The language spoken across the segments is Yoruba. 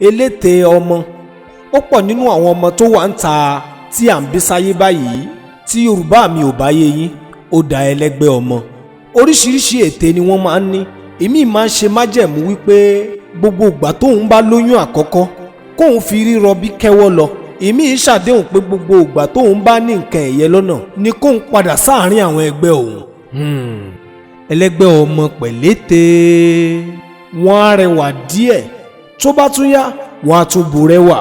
Eléte ọmọ ó pọ̀ nínú àwọn ọmọ tó wà ń ta tí à ń bí sáyé báyìí. Tí Yorùbá mi ò bá yé yín, ó da ẹlẹ́gbẹ́ ọmọ. Oríṣiríṣi ète ni wọ́n máa ń ní. Èmi máa ń ṣe májẹ̀mú wípé gbogbo ìgbà tóun bá lóyún àkọ́kọ́, kóun fi rírọbí kẹ́wọ́ lọ. Èmi ń ṣàdéhùn pé gbogbo ìgbà tóun bá ní nǹkan ẹ̀yẹ lọ́nà ni kóun padà sáàárín àwọn ẹgbẹ́ òun. Ẹlẹ́gbẹ́ ọmọ pẹ̀lẹ́tẹ̀ wọ́n á rẹwà díẹ̀, tó bá tún yá, wọ́n á tún burẹ́wà.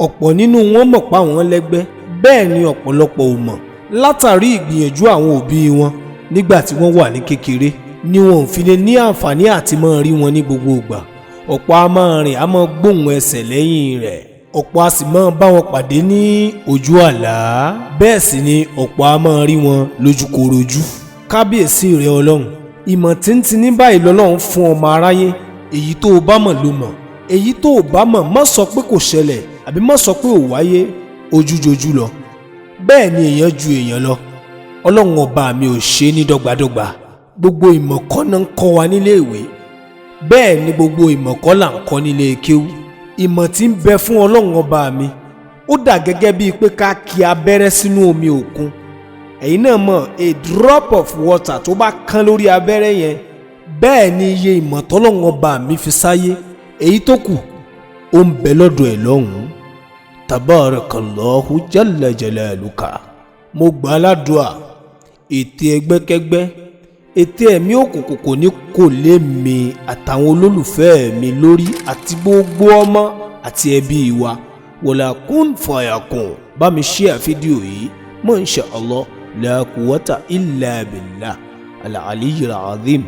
Ọ̀pọ̀ nínú wọn mọ̀ pa àwọn lẹ́gbẹ́, bẹ́ẹ̀ ni ọ̀pọ̀lọpọ̀ ò mọ̀. Látàrí ìgbìyànjú àwọn òbí wọn nígbà tí wọ́n wà ní kékeré ni wọn ò fi lè ní àǹfààní àti máa rí wọn ní gbogbo ìgbà. Ọ̀pọ̀ a máa rìn, a máa gbóhùn ẹsẹ̀ lẹ́yìn rẹ̀, ọ̀pọ̀ a sì máa bá wọn pàdé ní ojú àlá, bẹ́ẹ̀ sì ni ọ̀pọ̀ a máa rí wọn lójúkorojú. Kábíyèsí rẹ Ọlọ́run, ìmọ̀ tíntìní báyìí lọ́lọ́run fún ọmọ aráyé. Èyí tó o bá mọ̀ ló mọ̀, èyí tó o bá mọ̀, má sọ pé kò ṣẹlẹ̀ àbí má sọ pé ò wáyé. Ojújojú lọ, bẹ́ẹ̀ ni èèyàn ju èèyàn lọ. Ọlọ́run ọba mi ò ṣe é ní dọ́gbadọ́gba. Gbogbo ìmọ̀ kọ́ náà ń kọ́ wa nílé ìwé, bẹ́ẹ̀ ni gbogbo ìmọ̀ kọ́ là ń kọ́ nílé kéwú. Ìmọ̀ tí ń bẹ fún Ọlọ́run ọba mi, ó dà gẹ́gẹ́ bíi pé ká ki abẹ́rẹ́ sínú omi òkun. Ẹ̀yin náà mọ̀, a drop of water tó bá kán lórí abẹ́rẹ́ yẹn, bẹ́ẹ̀ ni iye ìmọ̀ tọ́lọ́run ọba mi fi sáyé. Èyí tó kù, ó ń bẹ lọ́dọ̀ ẹ̀ lọ́hùn-ún. Tabarakallahu jalla jalaluka. Mo gbà á ládùúà, ètè ẹgbẹ́kẹ́gbẹ́, ètè ẹ̀mí òkùnkùn kò ní kò lé mi àtàwọn olólùfẹ́ mi lórí àti gbogbo ọmọ àti ẹbí wa. Wala kun fayakun. Bá mi share fídíò yìí. Masha Allah, la quwwata illa billah al-aliyyil azim.